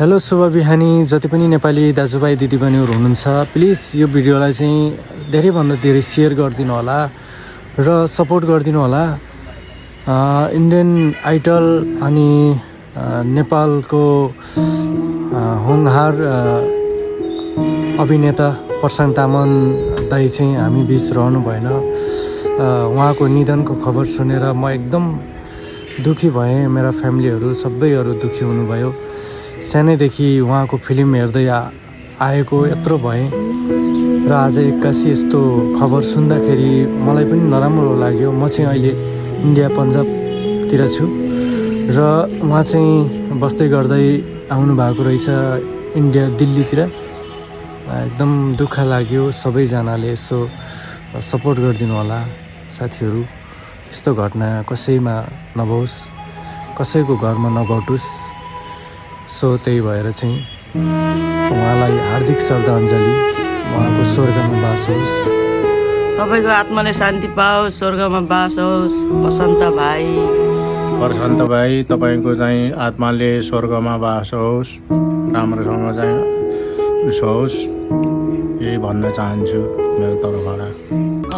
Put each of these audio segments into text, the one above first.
Hello शुभ बिहानी जति पनि नेपाली दाजुभाइ दिदीबहिनीहरू हुनुहुन्छ प्लिज यो भिडियोलाई चाहिँ धेरैभन्दा धेरै शेयर गरिदिनु होला र सपोर्ट गरिदिनु होला। इन्डियन आइडल अनि नेपालको होनहार अभिनेता प्रशान्त तामाङ दाइ चाहिँ हामी बीच रहनु भएन। उहाँको निधनको खबर सुनेर म एकदम दुखी भएँ। मेरा फ्यामिलीहरू सबैहरू दुखी हुनुभयो। सानैदेखि उहाँको फिल्म हेर्दै आएको यत्रो भएँ र आज एक्कासी यस्तो खबर सुन्दाखेरि मलाई पनि नराम्रो लाग्यो। म चाहिँ अहिले इन्डिया पन्जाबतिर छु र उहाँ चाहिँ बस्दै गर्दै आउनु भएको रहेछ इन्डिया दिल्लीतिर। एकदम दुःख लाग्यो। सबैजनाले यसो सपोर्ट गरिदिनु होला साथीहरू। यस्तो घटना कसैमा नभओस्, कसैको घरमा नघटोस्। सो त्यही भएर चाहिँ उहाँलाई हार्दिक श्रद्धाञ्जली। उहाँको स्वर्गमा बास होस्। तपाईको आत्माले शान्ति पाओस्, स्वर्गमा बास होस्। प्रशान्त भाइ तपाईको चाहिँ आत्माले स्वर्गमा बास होस्, राम्रोसँग चाहिँ उस होस्, यही भन्न चाहन्छु मेरो तर्फबाट।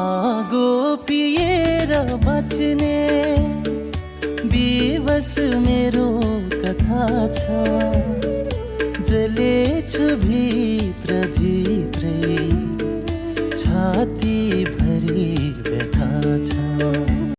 आगो पिएर बच्ने बेबस मेरो कथा छ, जलेछु भित्र भित्रै छाती